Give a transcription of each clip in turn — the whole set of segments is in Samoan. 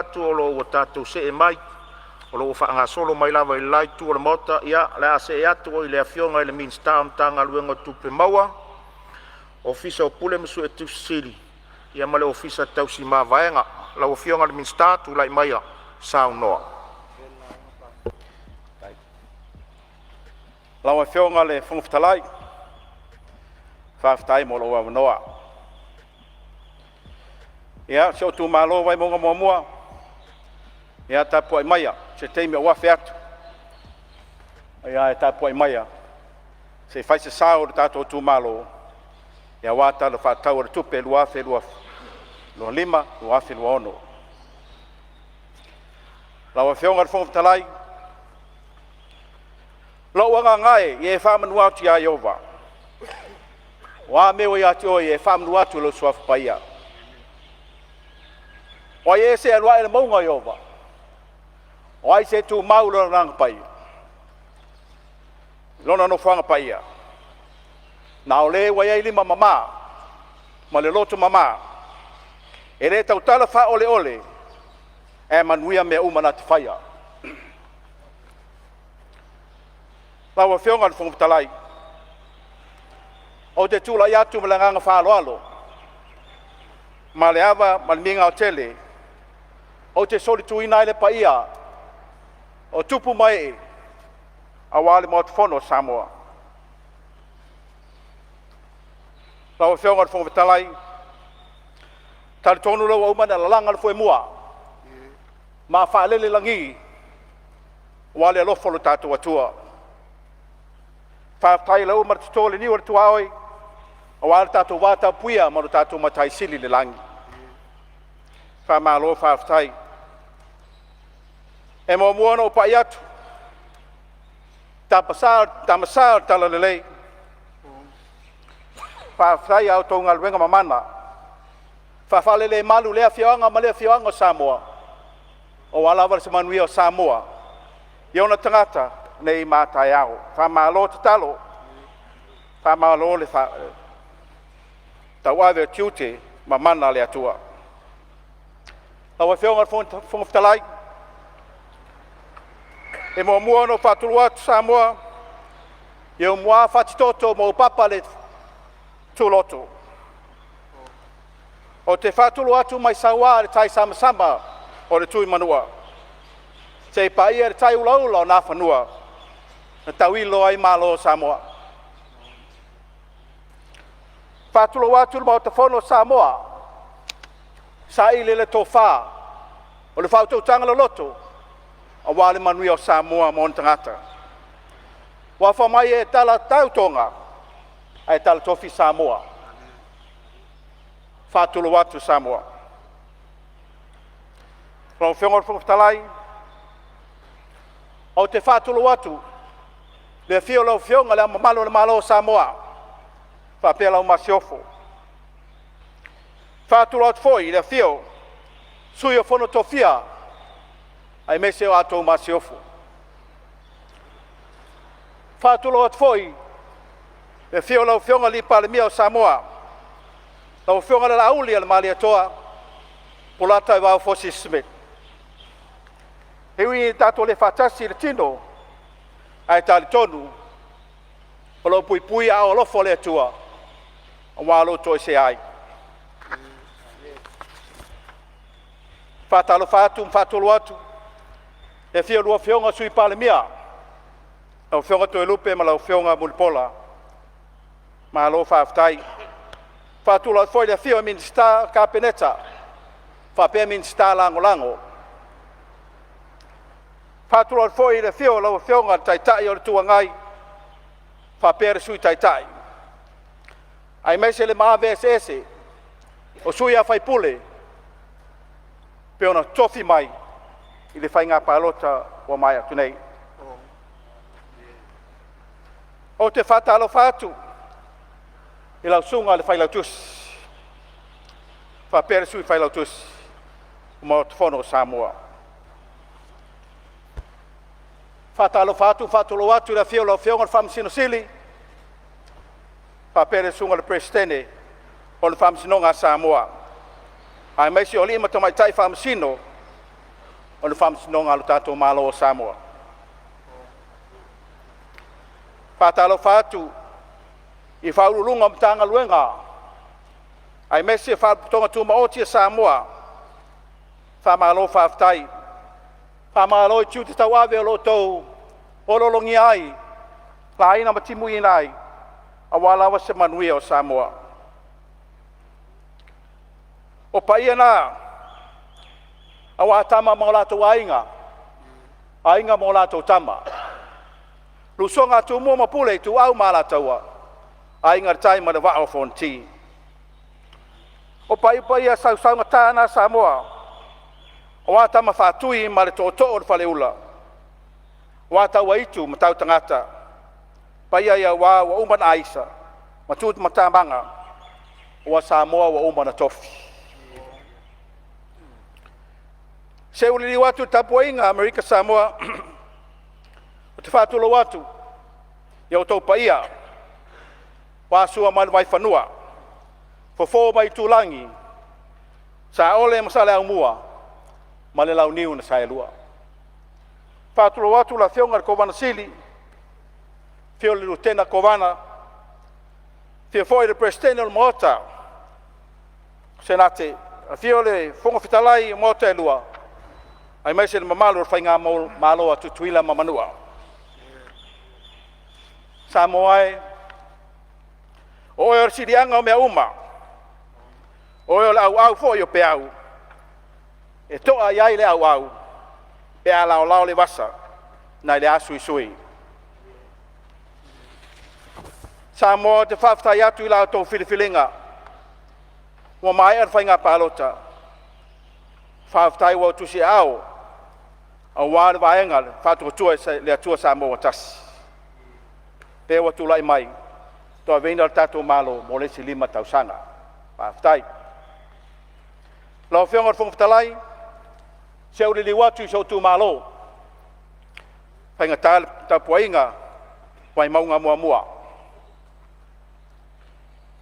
Atu o lo o ua tatou see mai, o lo o ua faagasolo mai lava i le la itu o le Maota. Ia, o le a see atu i le Afioga i le Minisita o le Matagaluega o Tupe Maua, Ofisa Sili o Pulega ma Suetusi Sili ma le Ofisa Tausi Mavaega. Lau Afioga i le Minisita, tulai maia e saunoa. Lau Afioga i le Fofoga Fetalai, faafetai mo lou avanoa. Ia, si ou itumalo o Vaimauga 1, ia tapuai maia se taimi ou afe atu, ae tapuai maia se i fai se sao o le tatou itumalo aua le Tala Faatatau o le Tupe 2025/2026. Lau Afioga i le Fofoga Fetalai, lou agaga e, ia e faamanu atu ia Ieova, o a mea ua ia te oe, ia e faamanu atu i lou Suafa Paia. O ai ea e alu ae i le mauga o Ieova? O ai se tumau i lona Agaga Paia? Lona nofoaga paia? Na o le ua i ai lima mama ma le loto mama, e le tautala faaoleole ae manuia mea uma na te faia. Lau Afioga i le Fofoga Fetalai, ou te tulai atu ma le agaga faaaloalo ma le ava ma le migao tele ou te solituina ai le paia o tupu ma ee aua le Maota Fono o Samoa. Lau Afioga i le Fofoga Fetalai, e talitonu o lea ua uma ona lalaga le foemua ma faalelelagi aua le alofa o lo tatou Atua. Faafetai o lea ua uma ona toto le niu o le tuaoi aua lo tatou vatapuia ma lo tatou Matai Sili i le lagi. Faamalo faafetai. E muamua ona ou pai atu i Tama Sa o le Talalelei, faafetai i a outou galuega mamana faa-faalelemalu i lea afioaga ma lea afioaga o Samoa aua lava se manuia o Samoa i ona tagata nei ma a taeao. Faamalo tatalo, faamalo le tauave o tiute ma mana a le Atua. Lau Afioga i le Fofoga Fetalai, e muamua ona ou faatulou atu Samoa i ou mua fatitoto ma ou papa le tuloto. Ou te faatulou atu mai Saua i le taisamasama o le Tuimanua seia paia le tai ulaula o Nafanua na tauilo ai Malo o Samoa. E faatulou atu le Maota Fono o Samoa, saili le tofa o le faautautaga loloto aua le manuia o Samoa ma ona tagata. Aua fai mai e talatau Toga ae talatofi Samoa. E faatulou atu Samoa. Lau Afioga i le Fofoga Fetalai, ou te faatulou atu i le afio o lau Afioga i Le Ao Mamalu o le Malo o Samoa faapea lau Masiofo. E faatulou atu foi i le afio o Sui o le Fono a Sui Tofia aemaise o la outou Masiofo. E faatulou atu foi i le afio o lau Afioga i le Palemia o Samoa, lau Afioga i le Laaulialemalietoa Bolataevao Fusi Smith. E ui ina tatou le faatasi i le tino, ae talitonu o lo o puipui i aao alofa o le Atua aua lou toesea ai. E faatalofa atu ma faatulou atu i le afio o a oulua Afioga i Sui Palemia, lau Afioga Toelupe ma lau Afioga Mulipola, malo faafetai. E faatulou atu foi i le afifio o Minisita o le Kapeneta faapea Minisita Lagolago. E faatulou atu foi i le afio o lau Afioga i le Taitai o le Itu Agai faapea le Sui Taitai aemaise le maave eseese o sui usufono e pei ona tofofi mai i le faiga palota ua maea atu nei. Ou te faatalofa atu i lau Susuga i le Failautusi faapea le Sui Failautusi o le Maota Fono o Samoa. E faatalofa atu ma faatulou atu i le afio o lau Afioga i le Faamasino Sili faapea le susuga i le Peresetene o le Faamasinoga a Samoa, aemaise o alii ma tamaitai Faamasino o le Faamasinoga a lo tatou Malo o Samoa. E faatalofa atu i Ofisa Sili o Pulega o Matagaluega aemaise Faalapotopotoga Tumaoti a Samoa, faamalo faafetai. Faamalo i tiute tauave o lo o outou oloologia ai, laina ma timuina ai aua lava se manuia o Samoa. O paia na aua Tama ma o latou Aiga, Aiga ma o latou Tama, le usoga a Tumua ma Pule, Ituau ma Alataua, Aiga i le Tai ma le Vaa o Fonoti. O paia sausaugata na Samoa aua Tama Faatui ma le Tootoo o le Faleula, aua Tauaitu ma Tautagata, paia ia aua ua uma ona aisa ma tu matamaga ua Samoa ua uma ona tofi. Se ua liliu atu i le tapuaiga a Amerika Samoa, ou te faatulou atu i outou paia aua Sua ma le Vaifanua, Fofo ma Aitulagi, Saole ma Saleaaumua ma le Launiu na Saelua. Faatulou atu lau Afioga i le Kovana Sili, afio le Lutena Kovana, afio foi le Peresetene o le Maota Senate, afio le Fofoga Fetalai o Maota e Lua, aemaise le mamalu o le faigamalo a Tutuila ma Manua. Samoa e, o oe o le siliaga o mea uma, o oe o le auau foi o peau e to'a i ai le auau pe a laolao le vasa nai le asuisui. Samoa, ou te faafetai atu i la outou filifiliga ua maea le faiga palota. Faafetai ua e tusiaao aua le Vaega Faatuatua i le Atua Samoa ua Tasi pea ua tulai mai e tauaveina le tatou Malo mo le isi 5 tausaga. Faafetai. Lau Afioga i le Fofoga Fetalai, se i ou liliu atu i si ou itumalo, e faigata le tapuaiga a Vaimauga 1.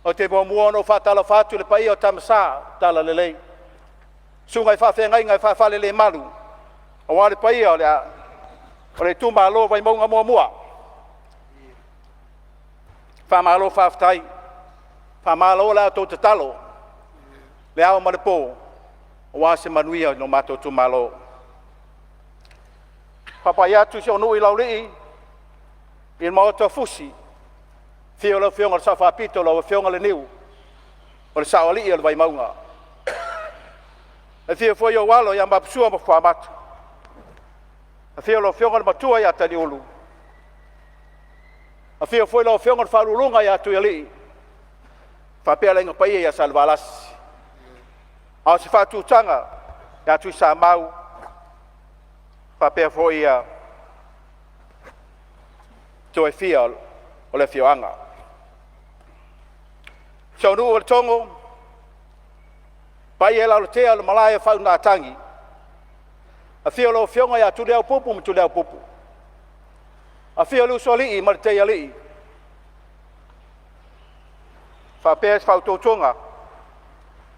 Ou te muamua ona ou faatalofa atu i le paia o Tama Sa o le Talalelei, susuga i faafeagaiga e faafalelemalu aua le paia o le itumalo o Vaimauga 1. Faamalo faafetai, faamalo la outou tatalo i le ao ma le po aua se manuia o lo matou itumalo. E faapai atu i si ou nuu i Laulii i le Maota o Fusi, afio lau Afioga i le Sao Faapito, lau Afioga Leniu o le Saoalii o le Vaimauga. Afio foi ou alo ia Vapusua ma Fuamatu, afio lau Afioga i le Matua ia Taliulu, afio foi lau Afioga i le Faauluuluga ia Tuialii faapea le Aiga Paia ia Salevalasi, a o se faatutaga ia Tuisamau faapea foi ia tua e fia o le afioaga. Si ou nuu o Letogo, paia i Lalotea o le malae o le faauigatagi, afio lau Afioga ia Tuliaupupu ma Tuliaupupu, afio le Usoalii ma le Teialii, faapea le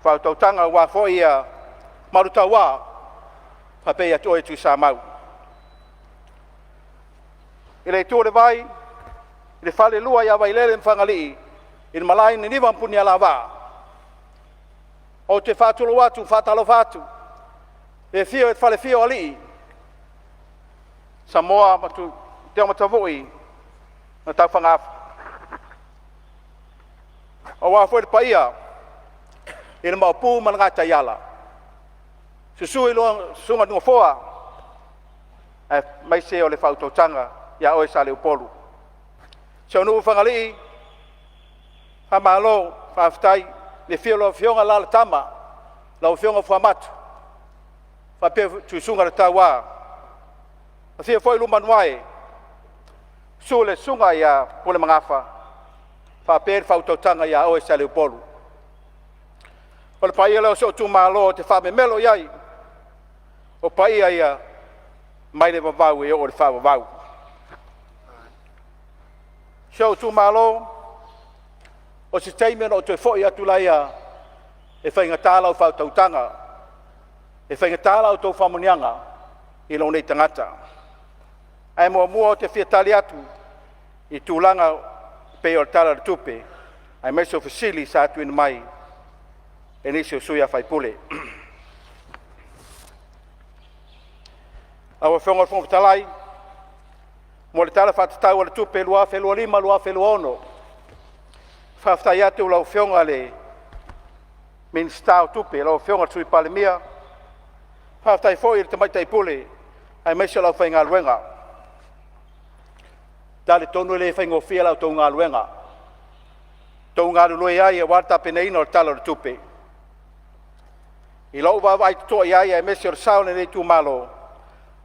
faautautaga aua foi Malutaua faapea ia te oe Tuisamau. I le itu o le vai i le falelua ia Vailele ma Fagalii, i le malae i Niniva ma Punialavaa, ou te faatulou atu ma faatalofa atu i le afio o le falefia o Alii, Samoa ma Tuamattavui ma Tafagaafa. Aua foi le paia i le Maopu ma le Gataiala, susu Susuga i Nofoa aemaise o le faautautaga ia oe Saleupolu. Si ou nuu i Fagalii, faamalo faafetai i le afio o lau Afioga Alalatama, lau Afioga Fuamatu faapea le Susuga i le Taua. Afio foi Lumanuae, susu le Susuga ia Pulemagafa faapea le faautautaga ia oe Saleupolu. O le paia lea o si ou itumalo ou te faamemelo i ai, o paia ia mai le vavau e oo i le faavavau. Si ou itumalo, o se taimi ona ou toe foi atu lea e faigata lau faautautaga, e faigata la outou faamanuiaga. i lou nei tagata. Ae muamua ou te fia tali atu i tulaga e pei o le Tala o le Tupe aemaise o fesili sa tuuina mai e nisi o sui usufono. Lau Afioga i le Fofoga Fetalai, mo le Tala Faatatau o le Tupe 2025/2026, faafetai atu i lau Afioga i le Minisita o Tupe lau Afioga i le Sui Palemia, faafetai foi i le Tamaitai Pule aemaise o le aufaigaluega. E talitonu e le faigofie la outou galuega o lo o outou galulue ai aua le tapenaina o le Tala o le Tupe. I lou vaavaai totoa i ai aemaise o le sao o lenei itumalo,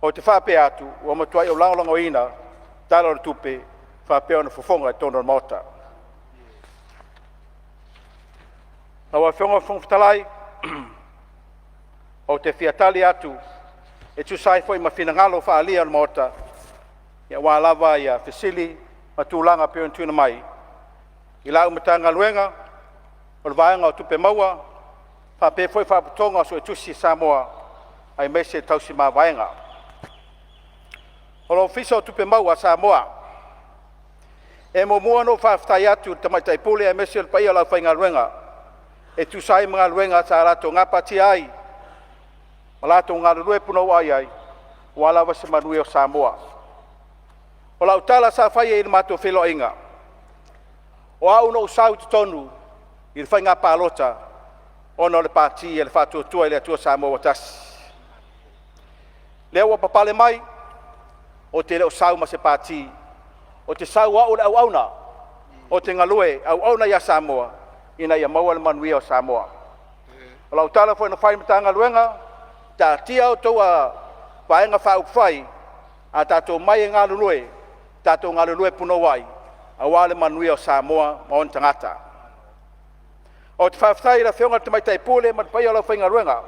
ou te faapea atu, ua matuai ou lagolagoina le Tala o le Tupe faapea ona fofoga i totonu o le Maota. Lau Afioga i le Fofoga Fetalai, ou te fia tali atu e tusa ai foi ma finagalo faaalia o le Maota aua lava fesili ma tulaga e pei ona tuuina mai i lau Matagaluega o le Vaega o Tupe Maua faapea foi Faalapotopotoga Suetusi a Samoa aemaise tausi mavaega. O le Ofisa o Tupe Maua a Samoa, e muamua ona ou faafetai atu i le Tamaitai Pule aemaise le paia o le aufaigaluega e tusa ai ma galuega sa latou gapatia ai ma latou galulue punouai ai aua lava se manuia o Samoa. O lau tala sa fai ai i le matou feiloaiga, o au na ou sau i totonu i le faiga palota ona o le Pati a le Faatuatua i le Atua Samoa ua Tasi. Lea ua papale mai ou te le o sau ma se Pati, ou te sau o au o le auauna, ou te galue auauna ia Samoa ina ia maua le manuia o Samoa. O lau tala foi na fai i le Matagaluega, taatia a outou Vaega Faaupufai a tatou omai e galulue, tatou galulue punouai aua le manuia o Samoa ma ona tagata. Ou te faafetai i le Afioga i le Tamaitai Pule ma le paia o le aufaigaluega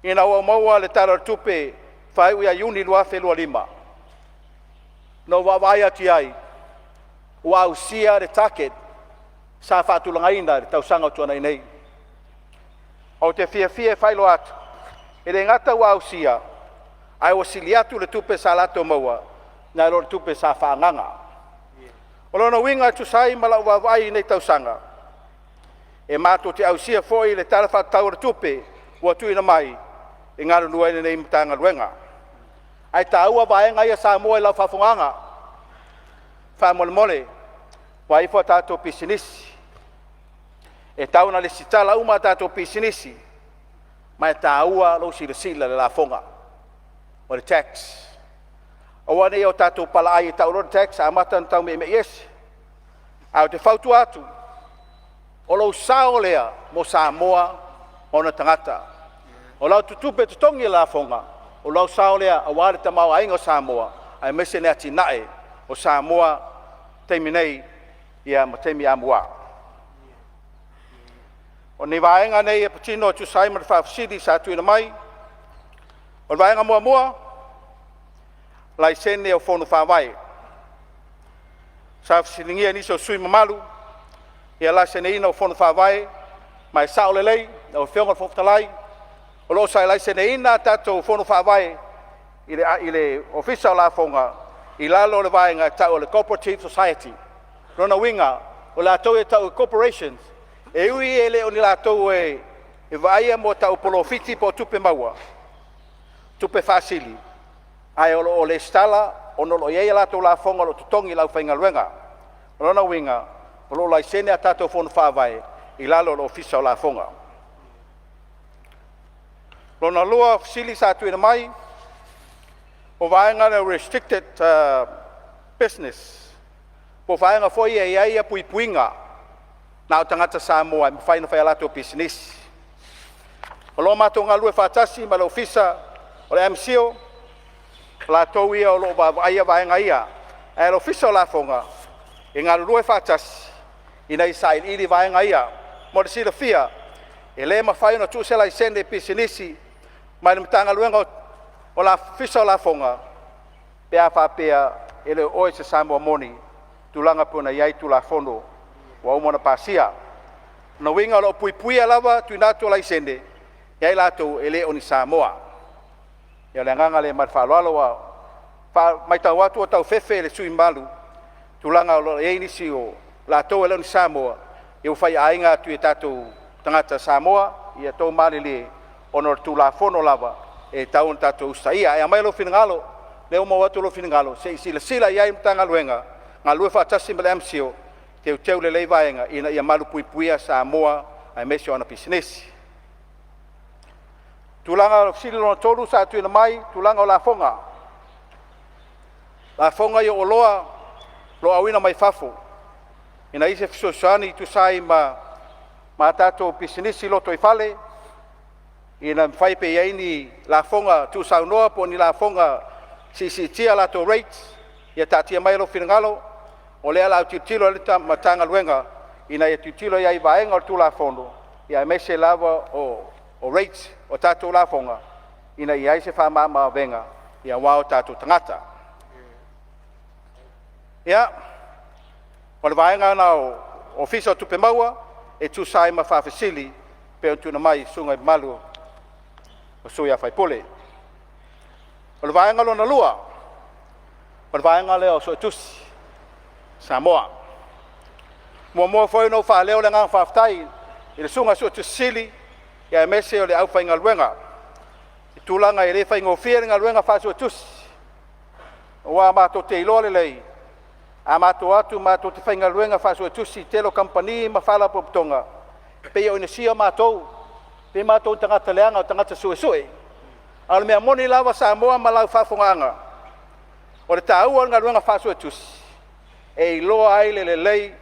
ina ua maua le Tala o le Tupe faaiu ia Iuni 2025, na ou vaavaai atu i ai ua ausia le target sa faatulagaina i le tausaga ua tuanai nei. Ou te fiafia e faailoa atu, e le gata ua ausia, ae ua sili atu le tupe sa latou maua nai lo le tupe sa faaagaaga. O lona uiga e tusa ai ma lau vaavaai i lenei tausaga, e matou te ausia foi le Tala Faatatau o le Tupe ua tuuina mai e galulue ai lenei Matagaluega. Ae taua vaega ia Samoa i lau faafofogaaga, faamolemole vaai ifo a tatou pisinisi. E tatau ona lesitala uma a tatou pisinisi ma e taua lou silasila i le lafoga, o le tax. Aua ne i o tatou palaai e tau loa le tax amata ona taumeimei ese. Ae ou te fautua atu, o lou sao lea mo Samoa ma ona tagata. O lau tupe totogi i lafoga, o lou sao lea aua le tamaoaiga o Samoa aemaise le atinae o Samoa i le taimi nei ma taimi amua. O ni vaega nei e patino e tusa ai ma le faafesili sa tuuina mai. O le vaega muamua, laisene o Fono Faavae. Sa fesiligia e nisi o sui usufono mamalu ia laiseneina o Fono Faavae, ma e sao lelei lau Afioga i le Fofoga Fetalai, o lo o laiseneina a tatou Fono Faavae i le Ofisa o Lafoga i lalo o le vaega e tau o le Cooperative Society. O lona uiga o latou e tau o Corporations, e ui e le o ni latou e vaaia mo tau polofiti po o tupe maua, tupe faasili, ae o lo o lesitala ona o lo o i ai a latou lafoga o lo o totogi e le aufaigaluega. O lona uiga o lo o laisene a tatou Fono Faavae i lalo o le Ofisa o Lafoga. Lona lua o fesili sa tuuina mai, o vaega ia restricted business po o vaega foi ia e i ai puipuiga na o tagata Samoa e mafai ona fai a latou pisinisi. O lo o matou galulue faatasi ma le Ofisa o le MCIL, o latou ia o lo o vaavaaia vaega ia, ae o le Ofisa o Lafoga e galulue faatasi ina ia sailiili vaega ia. Mo le silafia, e le mafai ona tuu se laisene pisinisi mai le Matagaluega o le Ofisa o Lafoga pe a faapea e le o oe o se Samoa moni i tulaga e pei ona i ai Tulafono ua uma ona pasia. O lona uiga o lo o puipuia lava le tuuina atu o laisene ia i latou e le o ni Samoa. Ia o le agaga lea ma le faaaloalo, ua matau atu ua tau fefe le sui usufono mamalu i tulaga o lo o i ai nisi o latou e le o ni Samoa ia ua faiaina atu i tatou tagata Samoa. Ia outou malilie ona o le Tulafono lava e tatau ona tatou usitaia. Ae aumai lou finagalo, lea ua maua atu lou finagalo se i silasila i ai le Matagaluega galulue faatasi ma le MCIL e teuteu lelei vaega ina ia malupuipuia Samoa aemaise o ana pisinisi. Tulaga o le fesili lona 3 sa tuuina mai, tulaga o lafoga. Lafoga ia o oloa o lo o auina mai fafo ina ia i ai se fesoasoani e tusa ai ma a tatou pisinisi lotoifale, ina ia mafai pe i ai ni lafoga tuusaunoa po o ni lafoga siisiitia latou rates. Ia taatia mai lou finagalo, o lea o le a autilotilo le Matagaluega ina ia tilotilo i ai i vaega o le Tulafono, aemaise lava o rates o tatou lafoga ina ia i ai se faamamaavega aua o tatou tagata. Ia, o le vaega lena o Ofisa o Tupe Maua e tusa ai ma faafesili e pei ona tuuina mai e susuga mamalu o sui usufono. O le vaega lona lua, o le vaega lea o Suetusi a Samoa. E muamua foi ona ou faaleo le agaga faafetai i le Susuga i le Suetusi Sili aemaise o le aufaigaluega i tulaga e le faigofie le galuega faa-Suetusi, aua matou te iloa lelei, a matou o atu matou te faigaluega faa-Suetusi i le tele o kamupani ma faalapotopotoga, e pei e inosia matou, pei o matou o tagata leaga o tagata suesue. A o le mea moni lava Samoa ma lau faafofogaaga, o le taua o le galuega faa-Suetusi, e iloa ai le lelei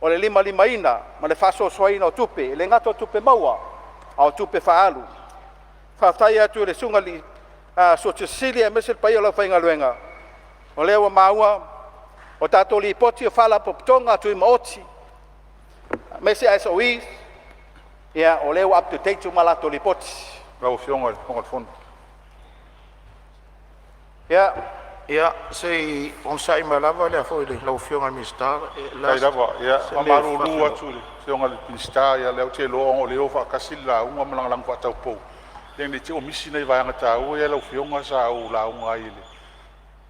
o le limalimaina ma le faasoasoaina o tupe, e le gata o tupe maua, a o tupe faaalu. Faafetai atu i le Susuga i le Suetusi Sili aemaise le paia o le aufaigaluega, o lea ua maua o tatou Lipoti o Faalapotopotoga Tumaoti aemaise SOEs, ia o lea ua up to date uma a latou Lipoti. Lau Afioga i le Fofoga o le Fono. Ia, Ia, se i onosai mai lava lau Afioga i le Minisita. Faafetai lava. E faamalulu atu i le Afioga i le Minisita, ia o lea ou te iloa ona o lea e o faatasi le lauga ma lagolago faataupou, ia ne i te i ua misi nai vaega taua ia lau Afioga sa ou lauga ai i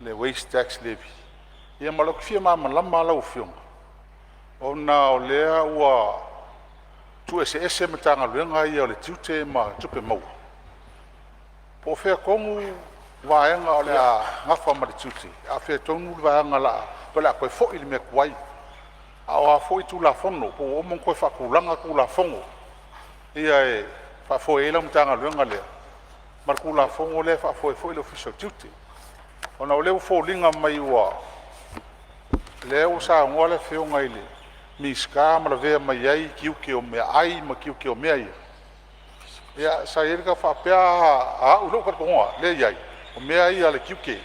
le waste tax levy. Ia ma lou fia malamalama lava lau Afioga, ona o lea ua tuueseese Matagaluega ia o le Tiute ma Tupe Maua, po o fea tonu vaega o le a nafa ma le tiute, a o fea tonu le vaega o le a toe foi i le mea tuai. A o a foi Tulafono po ua uma ona toe faatulaga Tulafono ia e faafoe ai lau Matagaluega lea ma le Tulafono lea e faafoe ai foi le Ofisa o Tiute. Ona o lea ua foliga mai ua lea ua saunoa le Afioga i le Minisita ma lavea mai ai tiute o meaai ma tiute o mea ia. Ia sa i ai le tau faapea a au i lou talitonuga lea e i ai, o mea ia a le tiute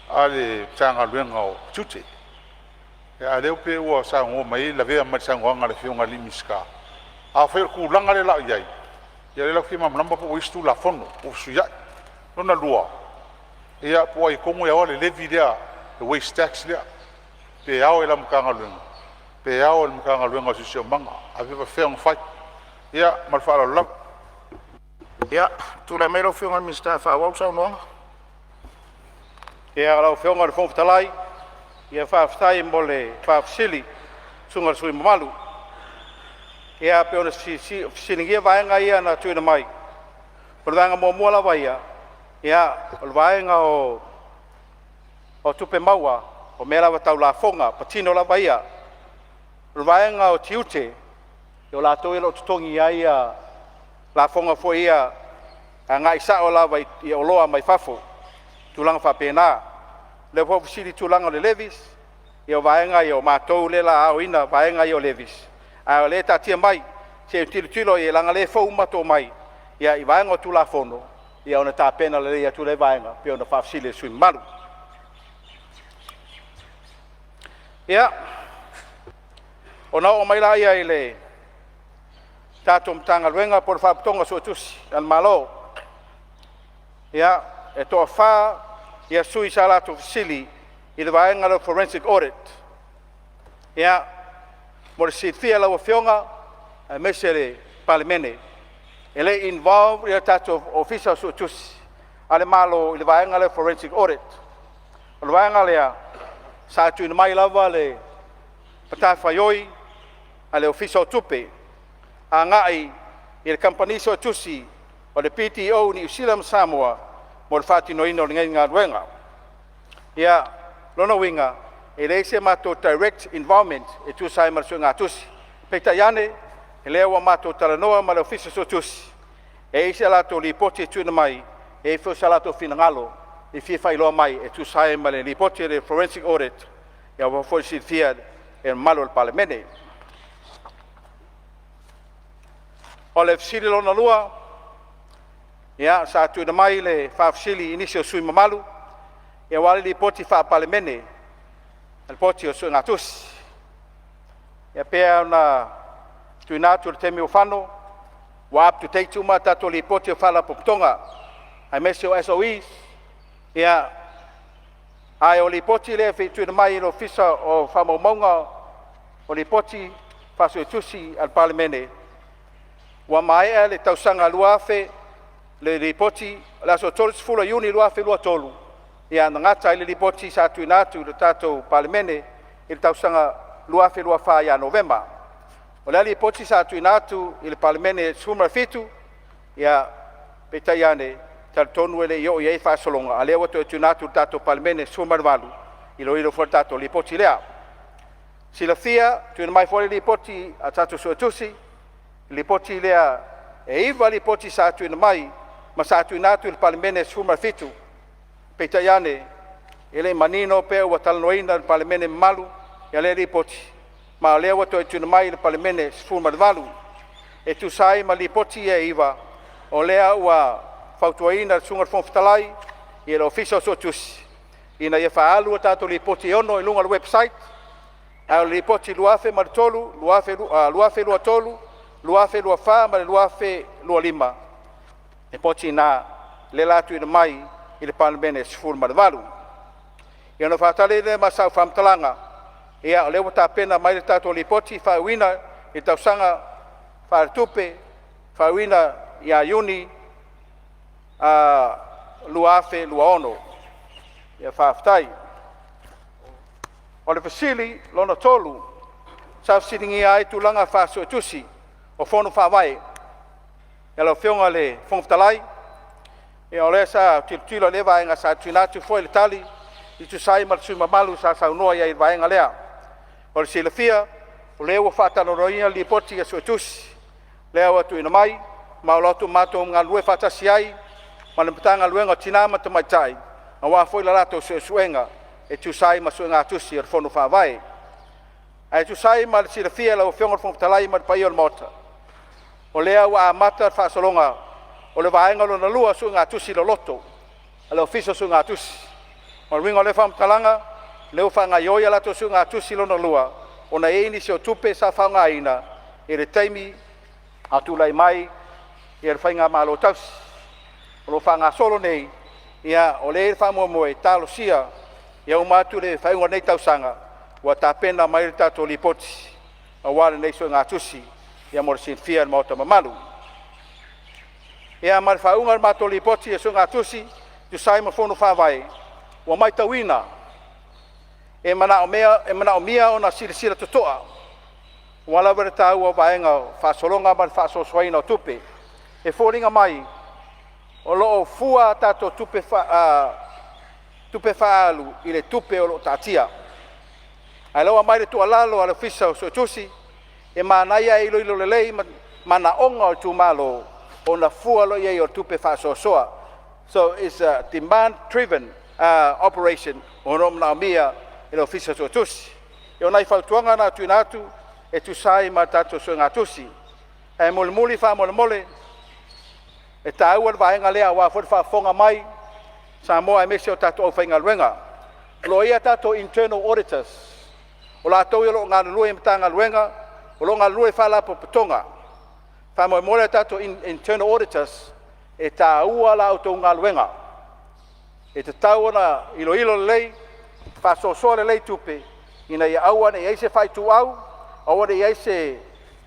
a le Matagaluega o Tiute. A o lea pei ua saunoa mai ai lavea mai i le saunoaga a le Afioga i le Minisita. Afai o le tulaga lea o le a i ai, ia o lea la ou te fia malamalama po ua i ai se Tulafono ua fesuiai. Lona lua, ia po o ai tonu e ana le levy lea, le waste tax lea, pe ao i lau Matagaluega pe ao i le Matagaluega o le Siosiomaga, ae pe faafefea ona fai. Ia ma le faaaloalo lava. Ia, tulai mai lau Afioga i le Minisita e faaauau le saunoaga. Ia, lau Afioga i le Fofoga Fetalai, ia faafetai mo le faafesili i le susuga i le sui usufono mamalu. Ia pei ona fesiligia vaega ia na tuuina mai, o le vaega muamua lava ia, o le vaega o tupe maua, o mea lava tau lafoga, patino lava ia. O le vaega o tiute, o latou ia o lo o totogi ai lafoga foi ia agai sao lava i oloa mai fafo, tulaga faapena. O lea foi ua fesili i le tulaga o le levies, ia o vaega ia o matou lea o le a aoina vaega ia o levies, a o lea e taatia mai se i tilotilo i ai leaga o lea e fou matou omai i vaega o Tulafono ona tapena lelei atu lea vaega e pei ona faafesili e le sui usufono mamalu. Ia, ona oo mai lea i le tatou Matagaluega po o le Faalapotopotoga o Suetusi a le Malo. Ia, e toafa sui sa latou fesili i le vaega lea o le forensic audit. Ia, mo le silafia e lau Afioga aemaise le Palemene, e le i involve le tatou Ofisa o Suetusi a le Malo i le vaega lea o forensic audit. O le vaega lea sa tuuina mai lava le matafaioi a le Ofisa o Tupe agai i le kamupani suetusi o le BDO Niu Sila ma Samoa mo le faatinoina o lenei galuega. Ia, lona uiga, e leai se matou direct involvement e tusa ai ma le suegatusi. Peitai ane, o lea ua matou talanoa ma le Ofisa Suetusi, e i ai se latou lipoti e tuuina mai, e i ai foi so latou finagalo e fia faailoa mai e tusa ai ma le lipoti a le forensic audit, aua foi le silafia e le mamalu o le Palemene. O le fesili lona lua, ia, sa tuuina mai le faafesili i nisi o sui usufono mamalu aua le Lipoti Faa-Palemene, Lipoti o Suegatusi. E pei ona tuuina atu i le taimi ua fano, ua up to date uma tatou Lipoti o Faalapotopotoga aemaise o SOEs, ia, ae o Lipoti lea e pei ona tuuina mai e le Ofisa o Faamaumauga o Lipoti Faa-Suetusi a le Palemene, ua maea le tausaga 2000 le lipoti o le aso 30 Iuni 2023, ia na gata ai le lipoti sa tuuina atu i le tatou Palemene i le tausaga 2024 ia Novema. O lea lipoti sa tuuina atu i le Palemene 17, ia peitai ane, e talitonu e le i oo i ai le faasologa, a o lea ua toe tuuina atu i le tatou Palemene 18, e iloilo foi le tatou lipoti lea. Silafia, tuuina mai foi le lipoti a tatou Suetusi, lipoti lea e 9 lipoti sa tuuina mai ma sa tuuina atu i le Palemene 17. Peitai ane, e le i manino pe ua talanoaina e le Palemene mamalu lea lipoti, ma o lea ua toe tuuina mai i le Palemene 18. E tusa ai ma lipoti ia e 9, o lea ua fautuaina le Susuga i le Fofoga Fetalai i le Ofisa o Suetusi ina ia faaalu a tatou lipoti e 6 i luga o le website, a o le Lipoti 2003, 2023, 2024 ma le 2025, lipoti na lea o le a tuuina mai i le Palemene 18. Ia ona faatali lea ma sau faamatalaga, ia o lea ua tapena mai le tatou lipoti faaiuina i le tausaga faaletupe faaiuina ia Iuni 2026. Ia faafetai. O le fesili lona 3 sa fesiligia ai tulaga faa-Suetusi o Fono Faavae. Lau Afioga i le Fofoga Fetalai, ia o lea sa tilotilo i lea vaega sa tuuina atu foi le tali e tusa ai ma le sui usufono mamalu sa saunoa i ai i le vaega lea. Mo le silafia, o lea ua faatalanoaina le Lipoti a Suetusi lea ua tuuina mai ma o lo o matou galulue faatasi ai ma le Matagaluega o Tina ma Tamaitai aua foi le latou suesuega e tusa ai ma suegatusi a le Fono Faavae. Ae tusa ai ma le silafia e lau Afioga i le Fofoga Fetalai ma le paia o le Maota, o lea ua amata le faasologa o le vaega lona lua o suegatusi loloto a le Ofisa o Suegatusi. O le uiga o lea faamatalaga, o lea ua faagaioi a latou suegatusi lona lua ona e i ai nisi o tupe sa faaaogaina i le taimi a o tulai mai le faigamalo tausii. O lo o faagasolo nei, ia o lea e i ai le faamoemoe e talosia ia uma atu le faaiuga o lenei tausaga ua tapena mai le tatou lipoti aua lenei suegatusi mo le silafia e le Maota mamalu. Ia ma le faaiuga o le matou lipoti o suegatusi e tusa ai ma Fono Faavae, ua matauina e manaomia ona silasila totoa aua lava le taua o vaega o faasologa ma le faasoasoaina o tupe. E foliga mai o lo o fua a tatou tupe faaalu i le tupe o lo o taatia. A o lea ua aumai le tuualalo a le Ofisa o Suetusi, e manaia ae iloilo lelei manaoga o itumalo ona fua loa i ai o tupe faasoasoa. So it's a demand driven operation o lo o manaomia e le Ofisa Suetusi. O nai fautuaga na e tuuina atu e tusa ai ma tatou suegatusi. Ae mulimuli faamolemole, e taua le vaega lea aua foi le faafofoga mai a Samoa aemaise o tatou aufaigaluega. O lo o i ai a tatou internal auditors, o latou ia o lo o galulue i Matagaluega, o lo o galulue i Faalapotopotoga. Faamolemole a tatou internal auditors, e taua la outou galuega. E tatau ona iloilo lelei, faasoasoa lelei tupe ina ia aua ne i i ai se faaituau, aua ne i i ai se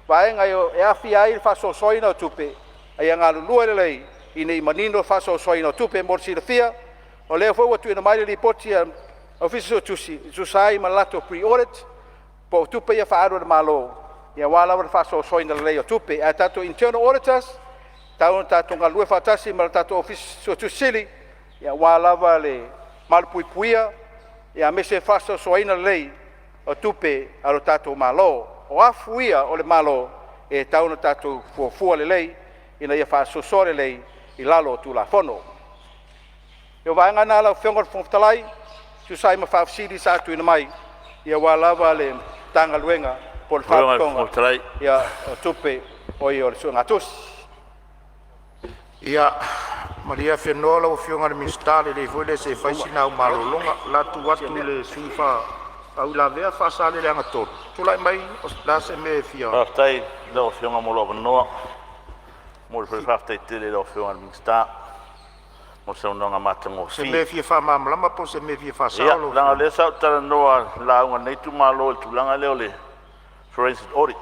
vaega e aafia ai le faasoasoaina o tupe, a ia galulue lelei. ina ia manino le faasoasoaina o tupe. Mo le silafia, o lea foi ua tuuina mai le Lipoti a le Ofisa Suetusi e tusa ai ma le latou pre-audit po o tupe ia faaalu a le Malo aua lava le faasoasoaina lelei o tupe. Ae tatou internal auditors, e tatau ona tatou galulue faatasi ma le tatou Ofisa Suetusi Sili aua lava le malupuipuia aemaise le faasoasoaina lelei o tupe a lo tatou Malo. O afu ia o le Malo e tatau ona tatou fuafua lelei ina ia faasoasoa lelei i lalo o Tulafono. O vaega na lau Afioga i le Fofoga Fetalai e tusa ai ma faafesili sa tuuina mai aua lava le Matagaluega po o le Faalapotopotoga o Tupe, o le suegatusi. Ia malie afenoa lau Afioga i le Minisita, e lelei foi lea se i fai sina au malologa. O le a tuu atu i le sui usufono faauilavea Faasaleleaga 3. Tulai mai, o le a se mea e fia… Faafetai i lau Afioga mo lou avanoa. E momoli foi le faafetai tele i lau Afioga i le Minisita mo le saunoaga Se mea matagofie. e fia faamalamalama po o se mea e fia Ia, faasao lau leaga o Afioga? lea sa ou talanoa i le lauga a lenei itumalo i le tulaga lea o le forensic audit.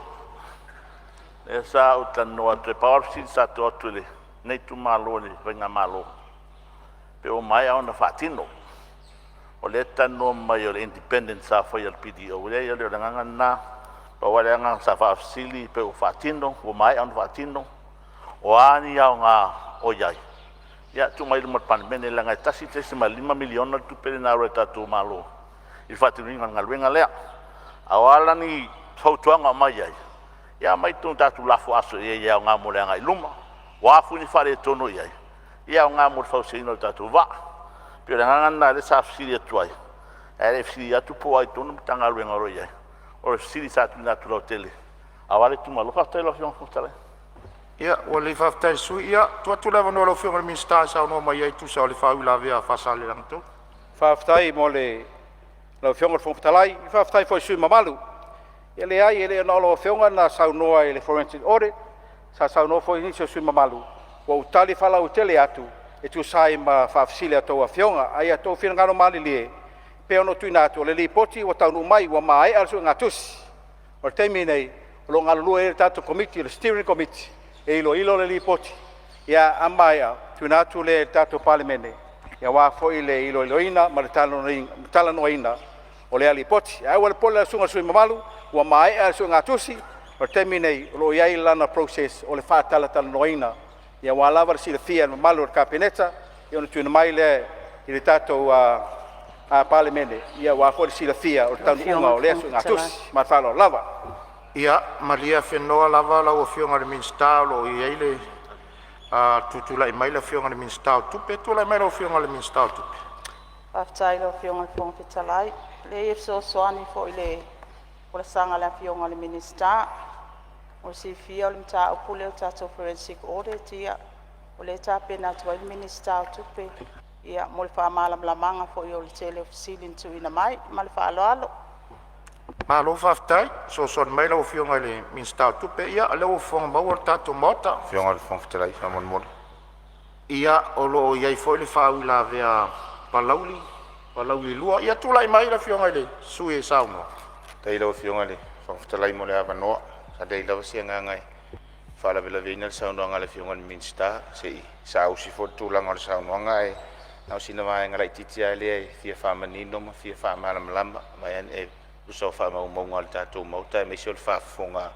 Lea sa ou talanoa atu ai, pau lava le fesili sa tuu atu e lenei itumalo i le faigamalo, pe ua maea ona faatino. O lea e talanoa mai o le independent sa faia e le BDO, e leai e le o le agaga lena. Pau lava le agaga sa faafesili pe ua faatino, ua maea ona faatino, o a ni aoga o i ai? Ia tuu mai i luma o le Palemene leaga e $1.5 miliona le tupe lea na alu ai a le tatou Malo i le faatinoina o le galuega lea. A o a la ni fautuaga o aumai ai, ia aumai tatou lafo aso i ai e aoga mo le agai i luma. O a foi ni faaletonu o i ai, ia e aoga mo le fausiaina o le tatou vaa. E pei o le agaga lena lea sa fesili atu ai, ae le i fesili atu po o ai tonu le Matagaluega o lo o i ai. O le fesili sa tuuina atu lautele aua le itumalo. Faafetai i lau Afioga i le Fofoga Fetalai. Ia, ua lelei faafetai i le sui usufono. Ia, tuu atu le avanoa i lau Afioga i le Minisita e saunoa mai ai e tusa o le faauilavea a Faasaleleaga 3. Faafetai mo lau Afioga i le Fofoga Fetalai, faafetai foi i le sui usufono mamalu. E leai, e le na o lau Afioga na saunoa i le forensic audit, sa saunoa foi nisi o sui usufono mamalu. Ua ou tali faalauaitele atu e tusa ai ma faafesili a outou Afioga. Ae ia outou finagalo malilie e pei ona ou tuuina atu, o le Lipoti ua taunuu mai ua maea le suegatusi. O le taimi lenei o lo o galulue ai le tatou Komiti o le Steering Committee e iloilo le Lipoti. A maea tuuina atu lea i le tatou Palemene aua foi le iloiloina ma le talanoaina o lea Lipoti. Ae aua le popole lau Susuga i le sui usufono mamalu, ua maea le suegatusi. O le taimi lenei o lo o i ai lana process o le faatalatalanoaina aua lava le silafia e le mamalu o le Kapeneta ona tuuina mai lea i le tatou Palemene aua foi le silafia o le Lau Afioga taunuuga i o le lea Fofoga Fetalai. suegatusi. Ma le faaaloalo lava. Ia malie afenoa lava lau Afioga i le Minisita o lo o i ai le tutulai mai le Afioga i le Minisita o Tupe. Tulai mai lau Afioga i le Minisita o Tupe. Faafetai i lau Afioga i le Fofoga Fetalai. Leai e fesoasoani foi i le folasaga a le Afioga i le Minisita. Mo le silafia o le mataupu lea o le tatou forensic audit, ia o lea e tapena atu ai le Minisita o Tupe mo le faamalamalamaga foi o le tele o fesili na tuuina mai. Ma le faaaloalo. Malo faafetai fesoasoani mai lau Afioga i le Minisita o Tupe. Ia o lea ua faafofoga le tatou Maota. Afioga i le Fofoga Fetalai faamolemole. Ia, o lo o i ai foi le faauilavea a Palauli 2. Ia tulai mai le Afioga i le sui usufono e saunoa. Faafetai i lau Afioga i le Fofoga Fetalai mo le avanoa. Sa leai lava se agaga e faalavelaveina le saunoaga a le Afioga i le Minisita, se i saausi foi le tulaga o le saunoaga, ae na o sina vaega laitiiti lava lea e fia faamanino ma fia faamalamalama e tusa o faamaumauga a le tatou Maota aemaise o le faafofoga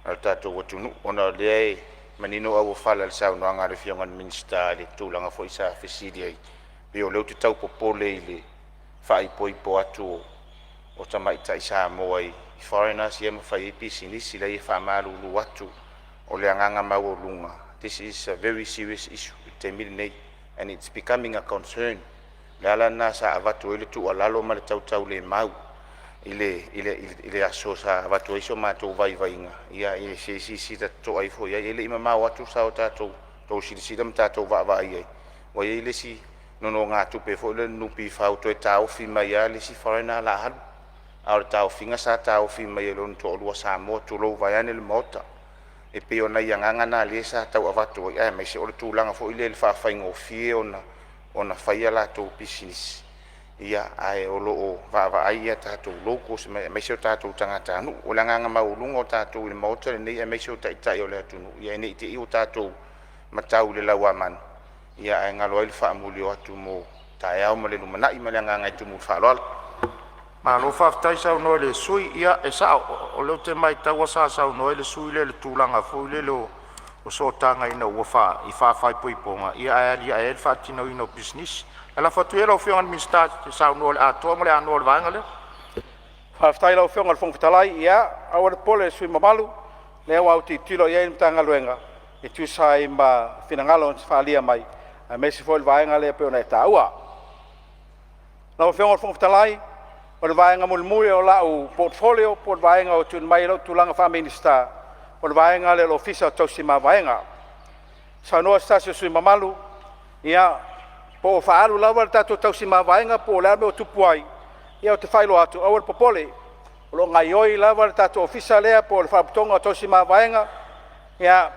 a le tatou atunuu, ona o lea e manino auofala i le saunoaga a le Afioga i le Minisita i le tulaga foi sa fesili ai, pei o lea ou te tau popole i le faaipoipo atu o tamaitai Samoa i foreigners ia ma fai ai pisinisi. Leai, e faamalulu atu, o le agaga maualuga, this is a very serious issue i le taimi lenei and it's becoming a concern. O le ala lena sa avatu ai le tuualalo ma le tautaulemau i le aso sa avatu ai so matou vaivaiga, ia se i silasila totoa ifo i ai. E le i mamao atu sa tatou silasila ma tatou vaavaai i ai, ua i ai le isi nonogatupe foi lea a le NPF ua toe taofi mai lava le isi foreigner o le a alu, a o le taofiga sa taofi mai e lona toalua Samoa, tulou vaeane le Maota. E pei o nai agaga na lea sa tau avatu ai, aemaise o le tulaga foi lea i le faafaigofie ona fai a latou pisinisi, ae o lo o vaavaai a tatou locals aemaise o tatou tagatanuu. O le agaga maualuga o tatou i le Maota lenei aemaise o Taitai o le atunuu, ina ne i te i ua tatou matau i le lauamanu, ia ae galo ai le faamuli o atu mo taeao ma le lumanai. Ma le agaga e tumu i le faaaloalo. Malo faafetai saunoa i le sui usufono. Ia e sao o lea ou te matau sa saunoa ai le sui usufono lea i le tulaga foi lele o sootaga ina ua i faaipoipoga ae aliae ai le faatinoina o pisinisi. Ae lafo atu ia i lau Afioga i le Minisita e te saunoa i le atoa ma le anoa o le vaega lea. Faafetai i lau Afioga i le Fofoga Fetalai. Ia, aua le popole i le sui usufono mamalu, o lea ua autilotilo i ai le Matagaluega e tusa ai ma finagalo na faaalia mai aemaise foi o le vaega lea pei ona e taua. Lau Afioga i le Fofoga Fetalai, o le vaega mulimuli o lau portfolio po o le vaega ua tuuina mai i lou tulaga faa-Minisita, o le vaega lea o le Ofisa o Tausi Mavaega. Saunoa se tasi o sui usufono mamalu, ia, po o faaalu lava le tatou tausi mavaega po o le a le mea ua tupu ai. Ia ou te faailoa atu, aua le popole, o lo o gaoioi lava le tatou ofisa lea po o le Faalapotopotoga o Tausi Mavaega. Ia,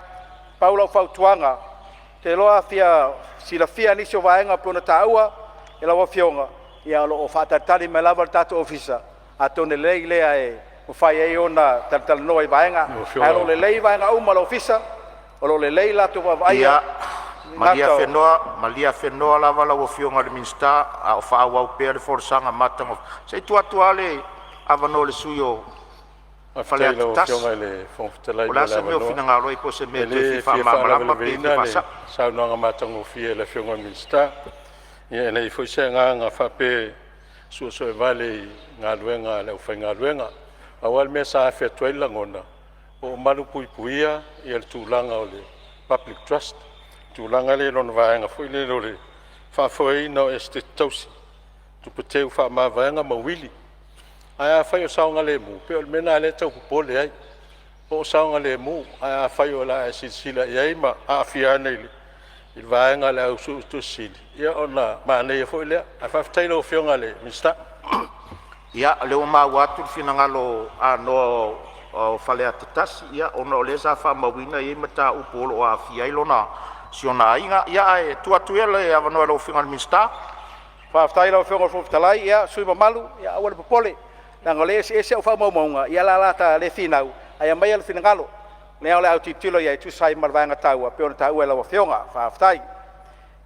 pau lau fautuaga, ou te iloa a fia silafia nisi o vaega pei ona taua e lau Afioga, ia o lo o faatalitali mai lava le tatou ofisa, atonu e lelei lea e mafai ai ona talatalanoa i vaega, ae o lo o lelei vaega uma o le ofisa, o lo o lelei le latou vaavaaia. Ia, malie malie afenoa lava lau Afioga i le Minisita a o faaauau pea le folasaga matagofie. Se i tuu atu lava le avanoa i le sui usufono mo Faafetai i Faleata lau 1. Afioga i le Fofoga Fetalai Po o mo le a le se mea o avanoa. finagalo ai, po o se mea E e toe le fia fia faamalamalama pe fia faalavelavea le faasao. saunoaga matagofie a le Afioga i le Minisita. Ia e leai foi se agaga faapea e suesuevale i galuega a le aufaigaluega. Pau lava le mea sa afe atu ai le lagona, po o malupuipuia le tulaga o le public trust, le tulaga lea i lona vaega foi lele o le faafoeina o Esetete Tausi, tupe teu faamavaega ma uili. Ae afai o saogalemu, pei o le mea lena lea e tau popole ai, po o saogalemu. Ae afai o le a e silasila i ai ma aafia ane i le vaega a le au Suetusi Sili, ia ona manaia foi lea. Ae faafetai i lau Afioga i le Minisita. Ia, o lea ua maua atu le finagalo anoa o Faleata 1, ia ona o lea sa faamauina e i ai mataupu o lo o aafia ai si ona aiga. Ia ae tuu atu ia le avanoa i lau Afioga i le Minisita. Faafetai i lau Afioga i le Fofoga Fetalai. Ia, le sui usufono mamalu, aua le popole leaga o lea e eseese au faamaumauga, ia o le a ta le finau ae aumai lou finagalo, o lea o le a autilotilo i ai e tusa ai ma le vaega taua e pei ona taua e lau Afioga. Faafetai. Mo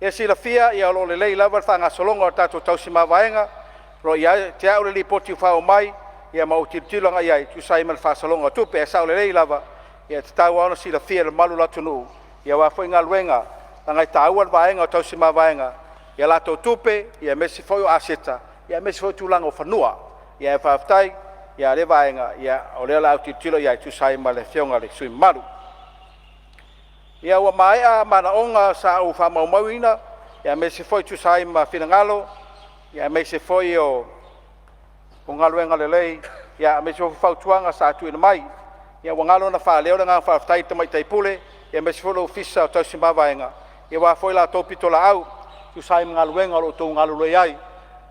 le silafia o lo o lelei lava le faagasologa o tatou tausi mavaega. O lo o ia te au le lipoti ua faaoo mai ma ou tilotilo agai i ai e tusa ai ma le faasologa o tupe. Ae sao lelei lava, e tatau lava ona silafia e le mamalu o le atunuu aua foi galuega, leaga e taua le vaega o tausi mavaega i a latou tupe, aemaise foi o aseta, aemaise foi o tulaga o fanua. Ae faafetai i lea vaega, o lea o le a autilotilo i ai e tusa ai ma le Afioga i le sui usufono mamalu. Ia, ua maea manaoga sa ou faamaumauina aemaise foi e tusa ai ma finagalo aemaise foi o galuega lelei, aemaise foi fautuaga sa tuuina mai. Ia ua galo ona faaleo le agaga faafetai i le Tamaitai Pule aemaise foi le Ofisa o Tausi Mavaega aua foi la outou pitolaau e tusa ai ma galuega o lo o outou galulue ai.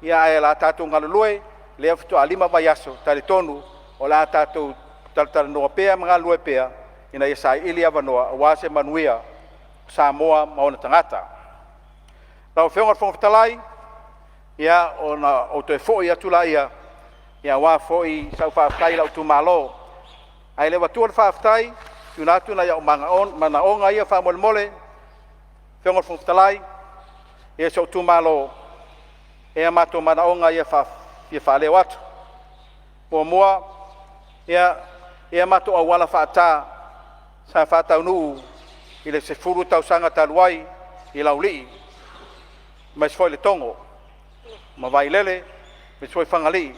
Ae o le a tatou galulue, lea faatoa 5 vaiaso, talitonu o le a tatou talatalanoa pea ma galulue pea ina ia saili avanoa aua se manuia o Samoa ma ona tagata. Lau Afioga i le Fofoga Fetalai, ia ona ou toe foi atu lea aua foi sau faafetai i lou itumalo. Ae le i avatua le faafetai, tuuina atu nai ou manaoga ia faamolemole. Lau Afioga i le Fofoga Fetalai, ia si ou itumalo, e i ai matou manaoga ia e fia faaleo atu. Muamua, ia matou auala faata sa faataunuu i le 10 tausaga talu ai i Laulii aemaise foi Letogo ma Vailele aemaise foi Fagalii.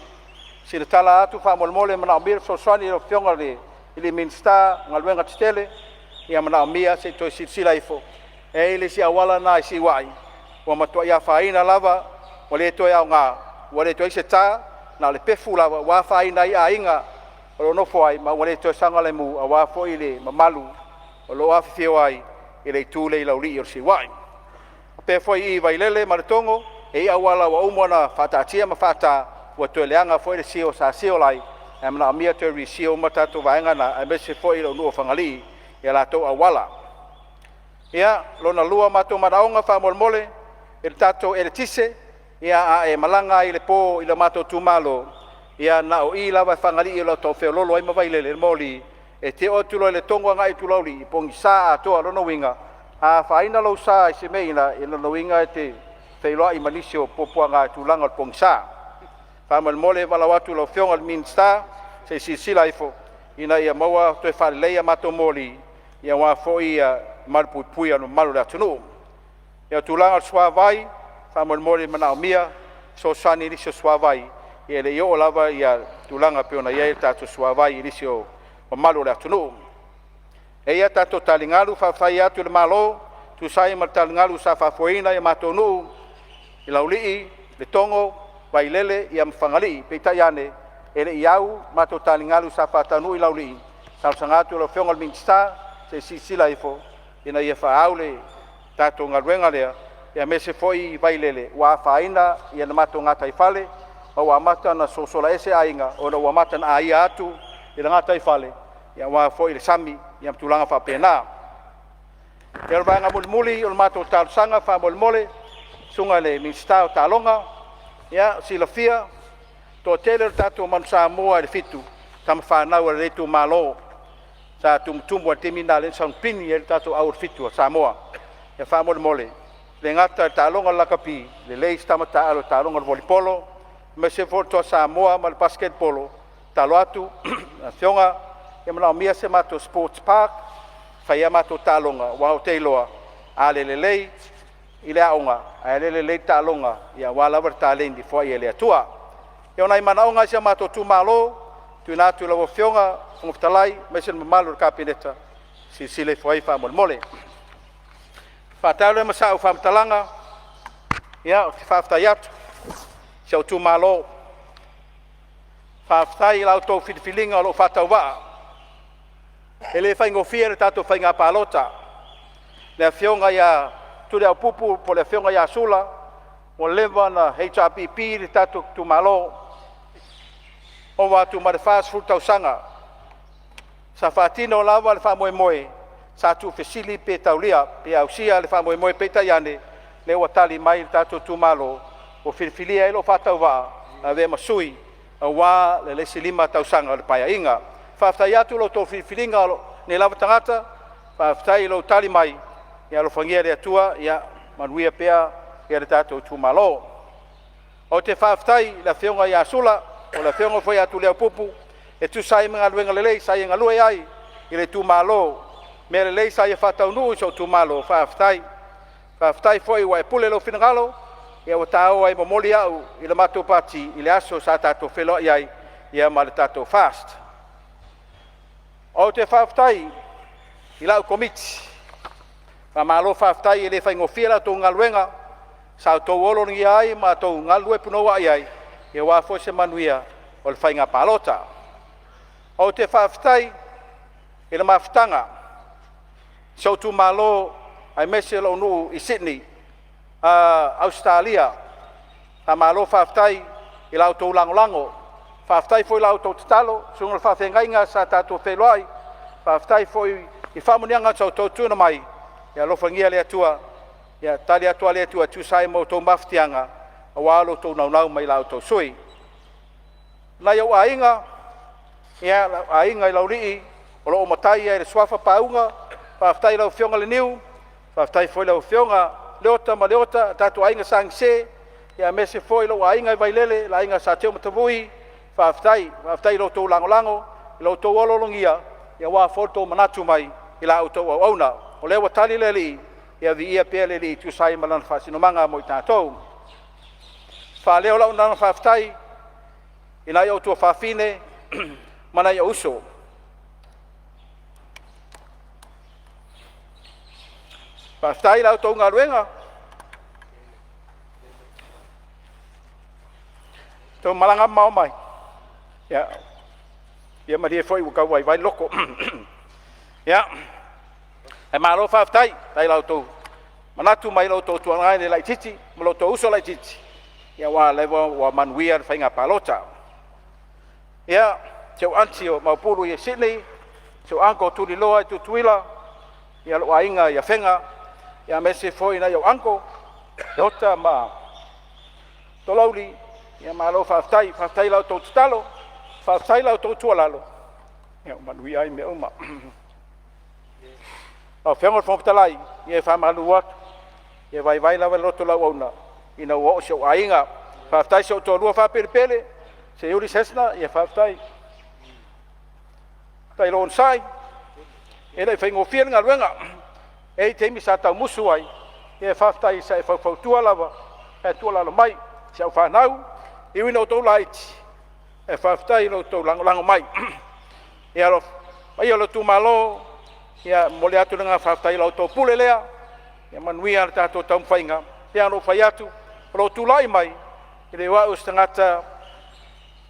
Sina tala atu faamolemole, e manaomia le fesoasoani a lau Afioga i le Minisita o Galuega Tetele, e manaomia se i toe silasila ifo. E i ai le isi auala lena i Siuai ua matuai afaina lava, ua le toe aoga, ua le toe i ai se ta, na o le pefu lava ua afaina ai aiga o lo o nofo ai ma ua le toe saogalemu aua foi le mamalu o lo o afifio ai i le itu lea i Laulii o Siuai. Faapea foi i Vailele ma Letogo, e i ai auala ua uma ona faataatia ma faata, ua toe leaga foi le seal sa seal ai, ae manaomia le toe reseal uma tatou vaega na, aemaise foi o le nuu o Fagalii i latou auala. Ia, lona lua o matou manaoga faamolemole i le tatou eletise, a e malaga lava i le po i le matou itumalo, ia na o i lava i Fagalii o lo o tau feoloolo ai ma Vailele moli. E te oo atu loa i Letogo agai atu i Laulii e pogisa atoa. O lona uiga, A afaina lou sa i se mea i ina, o lona uiga e te feiloai ma nisi o puapuaga i le tulaga o le pogisa. Faamolemole e valaau atu i lau Afioga i le Minisita se i silasila ifo ina ia maua toe faalelei a matou moli aua foi le malupuipuia o le mamalu o le atunuu. Ia, o le tulaga i le suavai, faamolemole e manaomia se fesoasoani i nisi o suavai, e le i oo lava le tulaga e pei ona i ai le tatou suavai i nisi o mamalu o le atunuu. E i ai a tatou taligalu, faafetai atu i le Malo e tusa ai ma le taligalu sa faafoeina i matou nuu i Laulii, Letogo, Vailele ma Fagalii. Peitai ane, e le i au matou taligalu sa faataunuu i Laulii. E talosaga atu i lau Afioga i le Minisita se i silasila ifo ina ia faaau le tatou galuega lea, aemaise foi Vailele ua afaina le matou gataifale ma ua amata ona sosola ese aiga ona ua amata ona aia atu le gataifale aua foi le sami ma tulaga faapena. Ia, o le vaega mulimuli o le matou talosaga faamolemole, le susuga i le Minisita o Taaloga. Ia, silafia e toatele le tatou Manu Samoa i le Fitu, tama fanau a lenei itumalo sa tumutumu lava i le taimi lena lea na sauni ai le tatou au o le Fitu a Samoa. Ia faamolemole, e le gata i le taaloga o le lakapi, lelei si tama taaalo i le taaloga o le volleyball, aemaise foi le Toa Samoa ma le basketball. Tatalo atu lau Afioga, e manaomia se matou sports park e fai ai a matou taaloga, aua ou te iloa a le lelei i le aoga, ae o lea e lelei le taaloga aua lava le taleni e foai e le Atua. Ia o nai manaoga ia o si o matou itumalo e tuuina atu i lau Afioga i le Fofoga Fetalai aemaise le mamalu o le Kapeneta, silasila ifo i ai faamolemole. Faatali lea ma sau faamatalaga, ia ou te faafetai atu i si ou itumalo. Faafetai i la outou filifiliga o lou faatauvaa. E le faigofie le tatou faiga palota. Le Afioga ia Tuliaupupu po o le Afioga ia Sula ua leva ona HRPP le tatou itumalo, ova atu ma le 40 tausaga. Sa faatino lava le faamoemoe, sa tuufesili pe taulia pe ausia le faamoemoe, peitai ane, lea ua tali mai le tatou itumalo ua filifilia ai lou faatauvaa e avea ma sui aua le isi 5 tausaga o le Paeaiga. Faafetai atu i lo outou filifiliga o lenei lava tagata, faafetai i lou tali mai. Ia alofagia e le Atua ia manuia pea le tatou itumalo. Ou te faafetai i le Afioga ia Sula po o le Afioga foi ia Tuliaupupu e tusa ai ma galuega lelei sa ia galue ai i le itumalo, mea lelei sa ia faataunuu i si ou itumalo, faafetai. Faafetai foi ua e pule i lou finagalo ua ta o ai e momoli au i le matou pati i le aso sa tatou feiloai ai ma le tatou FAST. Ou te faafetai i lau Komiti, faamalo faafetai. E le faigofie la outou galuega sa outou ologia ai ma outou galulue punouai ai aua foi se manuia o le faiga palota. Ou te faafetai i le mafutaga i si ou itumalo aemaise lou nuu i Sydney, Ausetalia, faamalo faafetai i la outou lagolago. Faafetai foi i la outou tatalo, susuga i le faafeagaiga sa tatou feiloai, faafetai foi i faamanuiaga sa outou tuuina mai. Ia alofagia e le Atua ia tali atu lava le Atua e tusa ai ma outou mafatiaga aua lo outou naunau mai i la outou sui usufono. Nai ou aiga, ia lau aiga i Laulii o lo o matai i le suafa Pauga, faafetai i lau Afioga Leniu, faafetai foi i lau Afioga Leota ma Leota, le tatou aiga Sa Gise, aemaise foi lou aiga i Vailele, le aiga Sa Teumatavui, faafetai. Faafetai i lo outou lagolago, lo outou oloologia aua foi lo outou manatu mai i la outou auauna. O lea ua tali le Alii, ia viia pea le Alii e tusa ai ma lana faasinomaga mo i tatou. Faaleo lau agaga faafetai i nai ou tuafafine ma nai ou uso. Faafetai i la outou galuega, tou malaga mamao mai, ia, ia malie foi ua tau vaivai le loto. Ia, ae malo faafetai, faafetai i la outou manatu mai lo outou tuagane laitiiti ma lo outou uso laitiiti, aua o lea ua manuia le faiga palota. Ia, si ou aunty o Maopu i Sydney, si ou uncle o Tuliloa i Tutuila, ia lou aiga i Afega, aemaise foi nai ou uncle Leota ma Tolauli, ia malo faafetai. Faafetai i la outou tatalo, faafetai i la outou tuualalo, ia ua manuia ai mea uma. Lau Afioga i le Fofoga Fetalai, ia e faamalulu atu, e vaivai lava le loto o le auauna ina ua oo i si ou aiga. Faafetai i si ou toalua faapelepele, Seiuli Sesna, ia faafetai. Faafetai lou onosai, e le i faigofie le galuega. E i ai taimi sa tau musu ai, ae faafetai sa e faufautua lava ma e tuualalo mai. Si au fanau, e ui ina outou laiti, ae faafetai i lo outou lagolago mai. Le paia o lou itumalo, ia e momoli atu le agaga faafetai i la outou pule lea. Ia manuia le tatou taumafaiga. E pei lava ona ou fai atu, o lou tulai mai, e le o au o se tagata,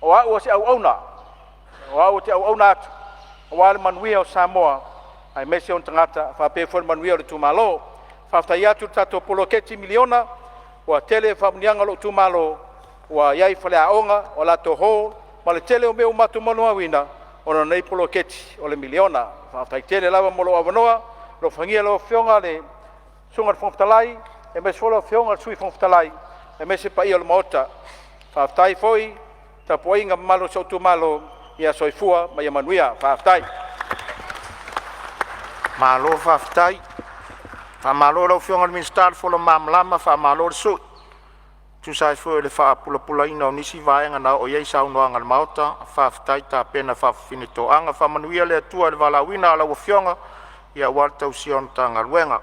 o au o se auauna, o au ou te auauna atu aua le manuia o Samoa aemaise ona tagata faapea foi le manuia o le itumalo. Faafetai atu i le tatou poloketi miliona, ua tele faamanuiaga a lou itumalo ua i ai faleaoga, o latou hall ma le tele o mea ua matou molimauina ona o lenei poloketi o le miliona. Faafetai tele lava mo lou avanoa. Alofagia lau Afioga le Susuga i le Fofoga Fetalai aemaise foi lau Afioga i le Sui Fofoga Fetalai aemaise le paia o le Maota. Faafetai foi i le tapuaiga mamalu a si ou itumalo. Ia soifua ma ia manuia. Faafetai. Malo faafetai. Faamalo i lau Afioga i le Minisita le fola malamalama faamalo le sui e tusa ai foi o le faapulapulaina o nisi vaega na oo i ai saunoaga a le Maota. Faafetai tapena faafafine toaga, faamanuia le Atua i le valaauina o lau Afioga aua le tausia o le Matagaluega.